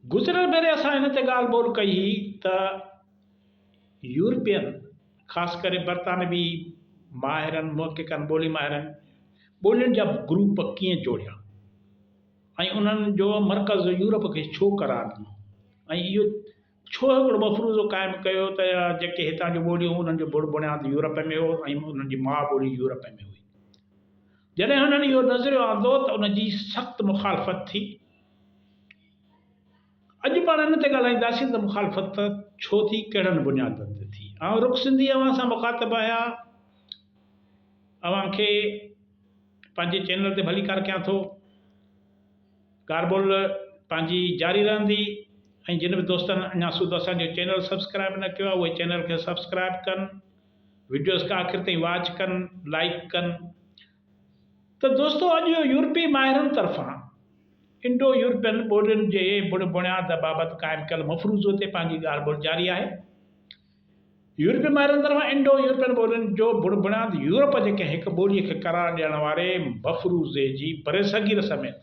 گذريل ڀيري اسان ان تي ڳالهه ٻولهه ڪئي هئي ته يورپين خاص ڪري برطانوي ماهرن، محققن، ٻولي ماهرن ٻولين جا گروپ ڪيئن جوڙيا ۽ انهن جو مرڪز يورپ کي ڇو قرار ڏنو ۽ اهو ڇو هڪڙو مفروضو قائم ڪيو ته جيڪي هتان جون ٻوليون هيون انهن جو بڻ بڻياد يورپ ۾ هو ۽ انهن جي ماء ٻولي يورپ ۾ هئي. جڏهن هنن اهو نظريو آندو ته ان جي سخت مخالفت ٿي. اڄ پاڻ ان تي ڳالهائينداسين ته مخالفت ڇو ٿي، ڪهڙن بنيادن تي ٿي. آئون رخ سنڌي اوهان سان مخاطب آهيان. اوهان کي پنهنجي چينل تي ڀليڪار ڪيان ٿو. ڳالهه ٻولهه پنهنجي جاري رهندي ۽ جن به دوستن اڃا سوڌو اسان جو چينل سبسڪرائب نه ڪيو آهي اهي چينل کي سبسڪرائب ڪن، وڊيوز کي آخر تائين واچ ڪن، لائيڪ ڪن. ته دوستو اڄ يورپي ماهرن طرفان انڊو يورپين ٻولين جي بڻ بڻياد بابت قائم ڪيل مفروضو تي پنهنجي ڳالهه ٻولهه جاري آهي. يورپي ماهرن طرفان انڊو يورپين ٻولين جو بڻ بڻياد يورپ جي ڪنهن هڪ ٻوليء کي قرار ڏيڻ واري مفروضي جي برصغير سميت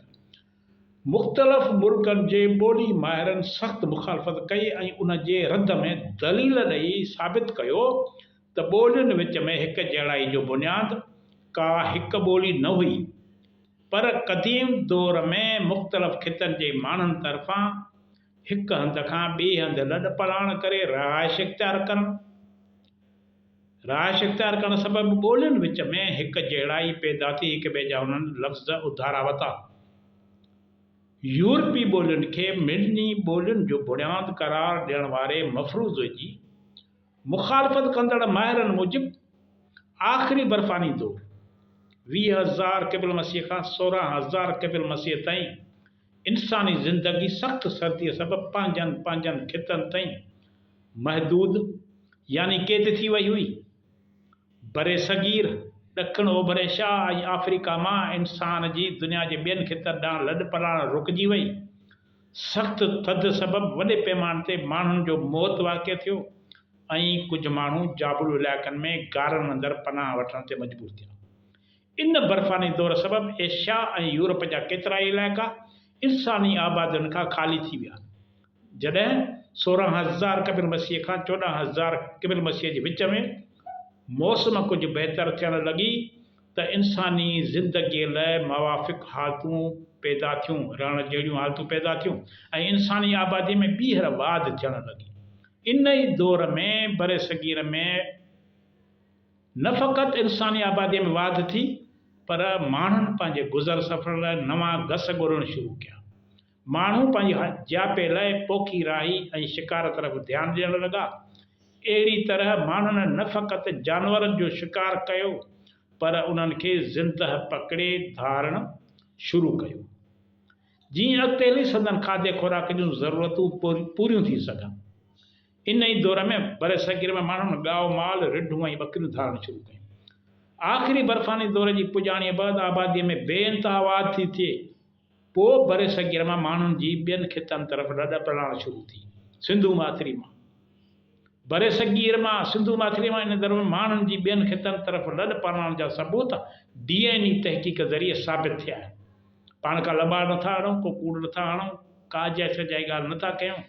مختلف ملڪن جي ٻولي ماهرن سخت مخالفت ڪئي ۽ ان جي رد ۾ دليل ڏئي ثابت ڪيو ته ٻولين وچ ۾ هڪ جهڙائي جو بنياد ڪا هڪ ٻولي نه هئي، پر قديم دور ۾ مختلف خطن جي ماڻهن طرفان هڪ هنڌ کان ٻئي هنڌ لڏپلاڻ ڪري رهائش اختيار ڪرڻ، رهائش اختيار ڪرڻ سبب ٻولين وچ ۾ هڪ جهڙائي پيدا ٿي، هڪ ٻئي جا انهن لفظ اڌارا وتا. يورپي ٻولين کي مڙني ٻولين جو بڻياد قرار ڏيڻ واري مفروضي جي مخالفت ڪندڙ ماهرن موجب آخري برفاني دور، 20,000 قبل مسيح کان 16,000 قبل مسيح تائين، انساني زندگي سخت سرديء سبب پنهنجن پنهنجن خطن تائين محدود يعني قيد ٿي وئي هئي. برصغير، ڏکڻ اوڀر ايشيا ۽ آفريڪا مان انسان جي دنيا جي ٻين خطن ڏانهن لڏپلاڻ رڪجي وئي. سخت ٿڌ سبب وڏي پيماني تي ماڻهن جو موت واقع ٿيو ۽ ڪجهه ماڻهو جابلو علائقن ۾ غارن اندر پناهه وٺڻ تي مجبور ٿيا. ان برفاني دور سبب ايشيا ۽ يورپ جا ڪيترائي علائقا انساني آبادين کان خالي ٿي ويا. جڏهن 16,000 قبل مسيح کان 14,000 قبل مسيح جي وچ ۾ موسم ڪجهه بهتر ٿيڻ لڳي ته انساني زندگيء لاء موافق حالتون پيدا ٿيون، رهڻ جهڙيون حالتون پيدا ٿيون ۽ انساني آباديء ۾ ٻيهر واڌ ٿيڻ لڳي. ان ئي دور ۾ برصغير ۾ نه فقط انساني آباديء ۾ واڌ ٿي، پر ماڻهن پنهنجي گذر سفر لاء نوان گس ڳولڻ شروع ڪيا. ماڻهو پنهنجي جياپي لاء پوکي راهي ۽ شڪار طرف ڌيان ڏيڻ لڳا. اهڙي طرح ماڻهن نه فقط جانورن جو شڪار ڪيو پر انهن کي زندهه پڪڙي ڌارڻ شروع ڪيو. جيئن اڳتي هلي سندن کاڌي خوراڪ جون ضرورتون پوريون ٿي سگهن. ان ئي دور ۾ برصغير ۾ ماڻهن ڳائو مال، رڍون ۽ ٻڪريون ڌارڻ شروع ڪيون. آخري برفاني دور جي پڄاڻيء بعد آباديء ۾ بي انتها واڌ ٿي ٿئي. پوء برصغير مان ماڻهن جي ٻين خطن طرف لڏپلاڻ شروع ٿي. سنڌو ماٿري مان برصغير مان سنڌو ماٿري مان ان دور ۾ ماڻهن جي ٻين خطن طرف لڏپلاڻ جا ثبوت ڊي اين اي تحقيق ذريعي ثابت ٿيا آهن. پاڻ ڪا لٻاڙ نٿا هڻون، ڪو ڪوڙ نٿا هڻون، ڪا اجائي سجائي ڳالهه نٿا ڪيون.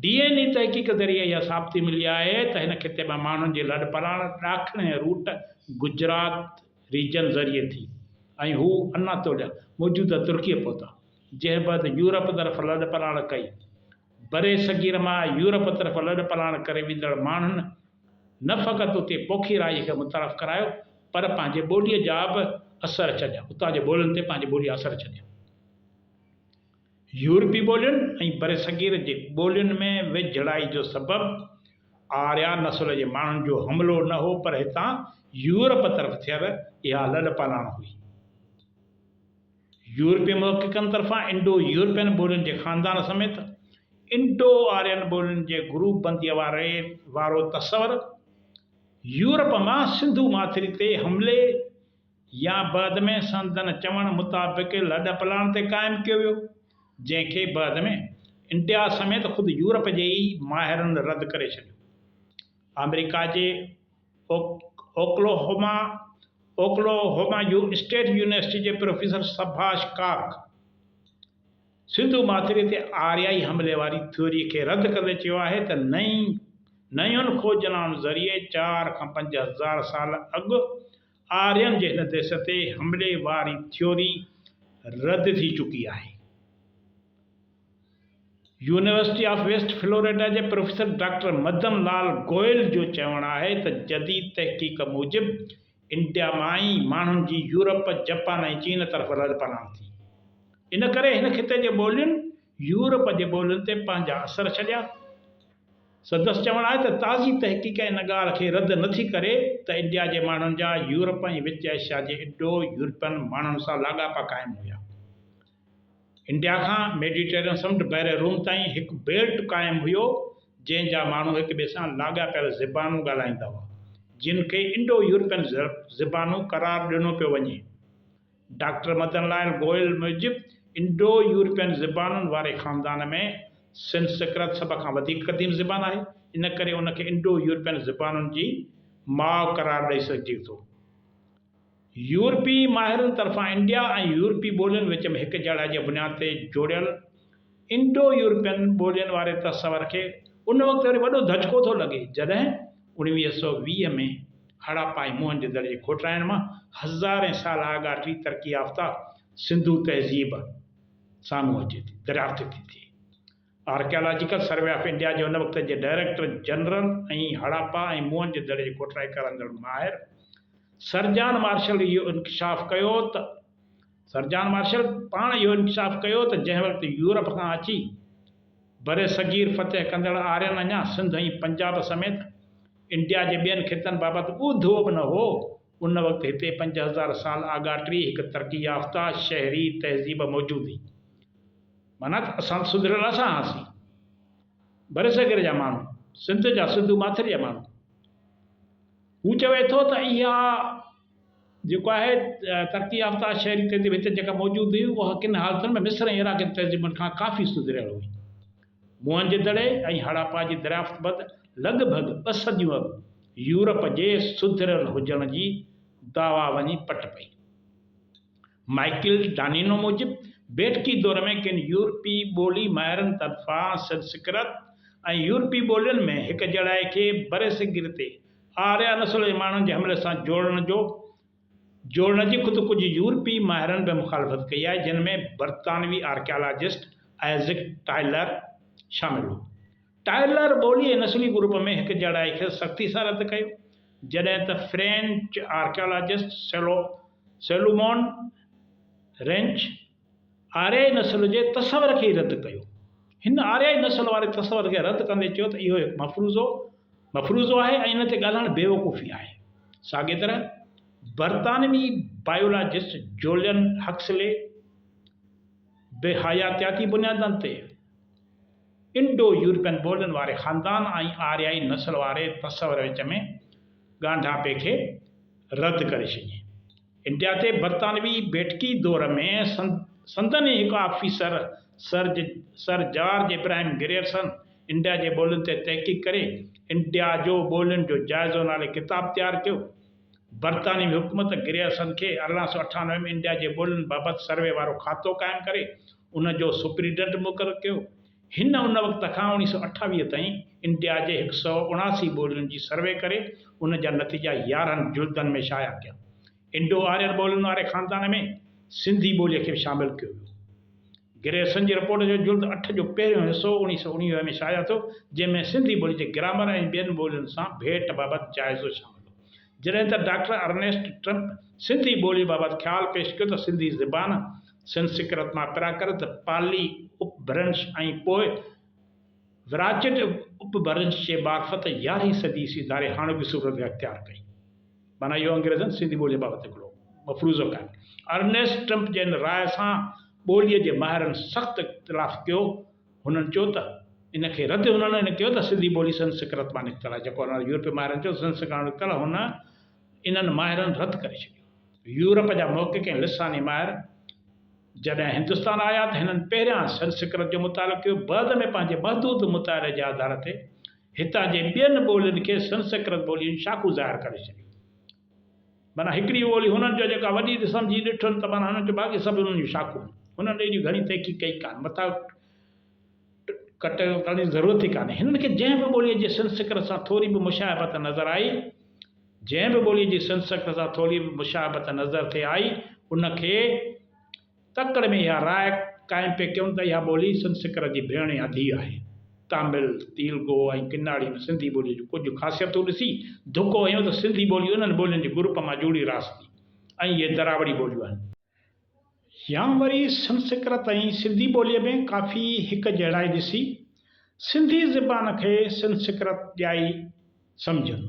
ڊي اين اي تحقيق ذريعي اها ثابتي ملي آهي ته هن خطي مان ماڻهن جي لڏپلاڻ ڏاکڻي روٽ گجرات، ريجن ذريعي ٿي ۽ هو اناطوليا، موجوده ترڪيء، پهتا، جنهن بعد يورپ طرف لڏپلاڻ ڪئي. برصغير مان يورپ طرف لڏپلاڻ ڪري ويندڙ ماڻهن نه فقط اتي پوکي راهيء کي متعارف ڪرايو، پر پنهنجي ٻوليء جا به اثر ڇڏيا، اتان جي ٻولين تي پنهنجي ٻوليء جا اثر ڇڏيا. يورپي ٻولين ۽ برصغير جي ٻولين ۾ ويجهڙائي جو سبب آريا نسل جي ماڻهن جو حملو نه هو پر هتان يورپ طرف ٿيل اها لڏپلاڻ هئي. يورپي محققن طرفان انڊو يورپين ٻولين جي خاندان سميت انڊو آرين ٻولين جي گروپ بنديء واري وارو تصور يورپ مان سنڌو ماٿري تي حملي يا بعد ۾ سندن چوڻ مطابق لڏپلاڻ تي قائم ڪيو ويو، جنهن کي بعد ۾ انڊيا سميت خود يورپ جي ئي ماهرن رد ڪري ڇڏيو. آمريڪا جي اوڪلوهوما، Oklahoma، state university جي پروفيسر سڀاش ڪاڪ، سنڌو ماٿري تي آريائي حملي واري ٿيوري کي رد ڪندي چيو آهي ته نئين نين کوجنائن ذريعي چار کان 5000 سال اڳ آرين جي هن ديس تي حملي واري ٿيوري رد ٿي چڪي آهي. يونيورسٽي آف ويسٽ فلوريڊا جي پروفيسر ڊاڪٽر مدن لال گوئل جو چوڻ آهي ته جديد تحقيق موجب انڊيا مان ئي ماڻهن جي يورپ، جپان ۽ چين طرف لڏپلاڻ ٿي. ان ڪري هن خطي جي ٻولين يورپ جي ٻولين تي پنهنجا اثر ڇڏيا. سندس چوڻ آهي ته تازي تحقيق ان ڳالهه کي رد نه ٿي ڪري ته انڊيا جي ماڻهن جا يورپ ۽ وچ ايشيا جي انڊو يورپين ماڻهن سان لاڳاپا قائم هيا. انڊيا کان ميڊيٽرين سمنڊ بحر روم تائين هڪ بيلٽ قائم هيو جنهن جا ماڻهو هڪ ٻئي سان لاڳاپيل زبانون ڳالهائيندا هئا جن کي انڊو يورپين زبانون قرار ڏنو پيو وڃي. ڊاڪٽر مدن لال گوئل موجب انڊو يورپين زبانن واري خاندان ۾ سنسڪرت سڀ کان وڌيڪ قديم زبان آهي ان ڪري ان کي انڊو يورپين زبانن جي ماء قرار ڏئي سگهجي ٿو. يورپي ماهرن طرفان انڊيا ۽ يورپي ٻولين وچ ۾ هڪجهڙائي جي بنياد تي جوڙيل انڊو يورپين ٻولين واري تصور کي ان وقت وري وڏو ڌچڪو ٿو لڳي جڏهن 1920 ۾ هڙاپا ۽ موهن جي دڙي جي کوٽرائڻ مان هزارين سال آڳاٽي ترقي يافته سنڌو تهذيب سامهون اچي ٿي دريافت ٿي ٿئي. آرڪيالاجيڪل سروي آف انڊيا جي ان وقت جي ڊائريڪٽر جنرل ۽ هڙاپا ۽ موهن جي دڙي جي کوٽرائي ڪرندڙ ماهر سرجان مارشل اهو انڪشاف ڪيو ته سرجان مارشل پاڻ اهو انڪشاف ڪيو ته جنهن وقت يورپ کان اچي برصغير فتح ڪندڙ آرين اڃا سنڌ ۽ پنجاب سميت انڊيا جي ٻين خطن بابت ٻڌو به نه هو ان وقت هتي 5000 سال آڳاٽي هڪ ترقي يافته شهري تهذيب موجود هئي. معنيٰ ته اسان ته سڌريل اسان هئاسين. برصغير جا ماڻهو، سنڌ جا سنڌو ماٿري جا ماڻهو. هو چوي ٿو ته اها جيڪو آهي ترقي يافته شهري تهذيب هتي جيڪا موجود هئي اها ڪن حالتن ۾ مصر ۽ عراق جي تهذيبن کان ڪافي سڌريل هئي. موهن جي دڙي ۽ هڙاپا جي دريافت بعد لڳ ڀڳ ٻه صديون اڳ يورپ جي سڌريل هجڻ جي دعويٰ وڃي پٽ پئي. مائيڪل ڊانينو موجب، بيٺڪي دور ۾ ڪن يورپي ٻولي ماهرن طرفان سنسڪرت ۽ يورپي ٻولين ۾ هڪجهڙائي کي برصغير تي آريا نسل جي ماڻهن جي حملي سان جوڙڻ جو جوڙڻ جي خود ڪجهه يورپي ماهرن به مخالفت ڪئي آهي جن ۾ برطانوي آرڪيالاجسٽ آئزڪ ٽائلر شامل هو. ٽائلر ٻولي ۽ نسلي گروپ ۾ هڪجهڙائي کي سختي سان رد ڪيو، جڏهن ته فرينچ آرڪيالاجسٽ سيلومون رينچ آريائي نسل جي تصور کي ئي رد ڪيو. هن آريائي نسل واري تصور کي رد ڪندي چيو ته اهو هڪ مفروضو مفروضو آهي ۽ ان تي ڳالهائڻ بيوقوفي آهي. ساڳيء طرح برطانوي بايولاجسٽ جولين هڪسلي به حياتياتي بنيادن تي انڊو يورپين ٻولين واري خاندان ۽ آريائي نسل واري تصور وچ ۾ ڳانڍاپي کي رد ڪري ڇڏي. انڊيا تي برطانوي بيٺڪي دور ۾ سندن ئي هڪ officer sir George Abraham Grierson India جي ٻولين تي تحقيق ڪري انڊيا جو ٻولين جو جائزو نالي ڪتاب تيار ڪيو. برطانوي حڪومت گريئرسن کي 1898 ۾ انڊيا جي ٻولين بابت سروي وارو کاتو قائم ڪري ان جو سپرنٽينڊنٽ مقرر ڪيو. هن ان وقت کان 1928 تائين انڊيا جي 179 ٻولين جي سروي ڪري ان جا نتيجا 11 جلدن ۾ شايع ڪيا. انڊو آرين ٻولين واري خاندان ۾ سنڌي ٻوليء کي به شامل ڪيو ويو. گريئرسن جي رپورٽ جو جلد اٺ جو پهريون حصو 1919 ۾ شايع ٿيو، جنهن ۾ سنڌي ٻولي جي گرامر ۽ ٻين ٻولين سان ڀيٽ بابت جائزو شامل هو. جڏهن ته ڊاڪٽر ارنيسٽ ٽرمپ سنڌي ٻوليء بابت خيال پيش ڪيو ته سنڌي زبان سنسڪرت مان پراڪرت، پالي اپڀرنش ۽ پوء وراچڊ اپڀرنش جي معرفت يارهين صدي عيسوي ڌاري هاڻوڪي صورت اختيار ڪئي. معنيٰ اهو انگريزن سنڌي ٻوليء بابت هڪڙو مفروضو قائم ڪيو. ارنيسٽ ٽرمپ جي ان راء سان ٻوليء جي ماهرن سخت اختلاف ڪيو. هنن چيو ته ان کي رد هنن ان ڪيو ته سنڌي ٻولي سنسڪرت مان نڪتل آهي، جيڪو يورپي ماهرن چيو سنسڪرت مان نڪتل آهي، هن انهن ماهرن رد ڪري ڇڏيو. يورپ جا محقق ۽ لساني ماهر جڏهن هندستان آيا ته هنن پهريان سنسڪرت جو مطالعو ڪيو، بعد ۾ پنهنجي محدود مطالعي جي آڌار تي هتان جي ٻين ٻولين کي سنسڪرت ٻوليء جون شاخون ظاهر ڪري ڇڏيون. معنيٰ هڪڙي ٻولي هنن جو جيڪا وڏي سمجهي ڏٺن ته معنيٰ هنن چيو باقي سڀ انهن جون شاخون آهن. هنن ايڏي گهڻي تحقيق ڪئي ڪانه، مٿان ڪٽ ڪرڻ جي ضرورت ئي ڪانهي. هنن کي جنهن به ٻوليء جي سنسڪرت سان ٿوري به مشاهبت نظر آئي، جنهن به ٻوليء جي سنسڪرت سان ٿوري به مشاهبت نظر ٿي آئي، ان کي تڪڙ ۾ اها راء قائم پئي ڪيون ته اها ٻولي سنسڪرت جي ڀيڻ يا ڌيء آهي. تامل، تيلگو ۽ ڪناڙي ۾ سنڌي ٻوليء جون ڪجهه خاصيتون ڏسي ڌڪو هنيو ته سنڌي ٻولي انهن ٻولين جي گروپ مان جڙي راس ٿي ۽ اهي دراوڙي ٻوليون آهن. يا وري سنسڪرت ۽ سنڌي ٻوليء ۾ ڪافي هڪ جهڙائي ڏسي، سنڌي زبان کي سنسڪرت ڄائي سمجهن.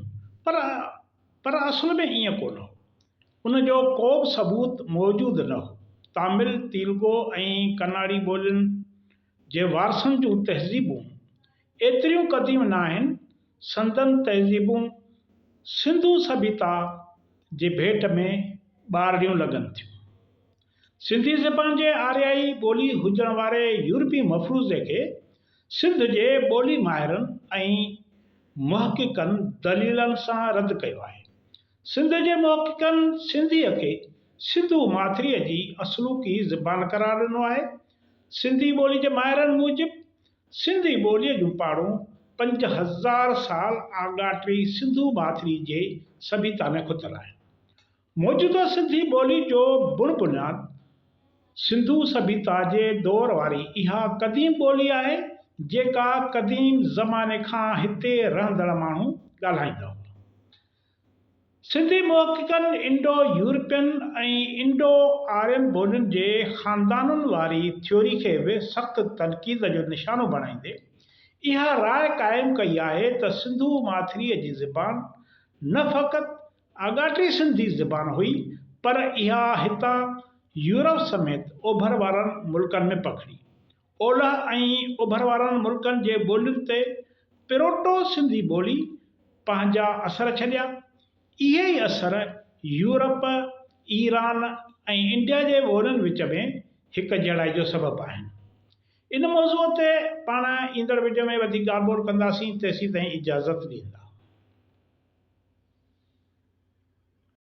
پر پر اصل ۾ ائين ڪونه هو. ان جو ڪوبه ثبوت موجود نه هو. تامل، تيلگو ۽ ڪناڙي ٻولين جي وارثن جون تهذيبون ايتريون قديم ناهن، سندن تهذيبون سنڌو سڀيتا جي ڀيٽ ۾ ٻارڙيون لڳن ٿيون. سنڌي زبان جي آريائي ٻولي هجڻ واري يورپي مفروضي کي سنڌ جي ٻولي ماهرن ۽ محققن دليلن سان رد ڪيو آهي. سنڌ جي محققن سنڌيء کي سنڌو ماٿريء جي اصلوڪي زبان قرار ڏنو آهي. سنڌي ٻولي جي ماهرن موجب سنڌي ٻوليء جون پاڙون 5000 سال آڳاٽي سنڌو ماٿري جي سڀيتا ۾ کتل آهن. موجوده سنڌي ٻولي جو بڻ بنياد سنڌو سڀيتا جي دور واري اها قديم ٻولي آهي، جيڪا قديم زماني کان هتي رهندڙ ماڻهو ڳالهائيندا هئا. سنڌي محققن انڊو يورپين ۽ انڊو آرين ٻولين جي خاندانن واري ٿيوري کي به سخت تنقيد جو نشانو بڻائيندي اها راء قائم ڪئي آهي ته سنڌو ماٿريء جي زبان نه فقط آڳاٽي سنڌي زبان هئي پر اها هتان يورپ سميت اوڀر وارن ملڪن ۾ پکڙي. اولهه ۽ اوڀر وارن ملڪن جي ٻولين تي پروٽو سنڌي ٻولي پنهنجا اثر ڇڏيا. اهي ئي اثر يورپ، ايران ۽ انڊيا جي ٻولين وچ ۾ هڪ جهڙائي جو سبب آهن. ان موضوع تي پاڻ ايندڙ وڊيو ۾ وڌيڪ ڳالهه ٻولهه ڪنداسين تيسين تائين اجازت ڏيندا.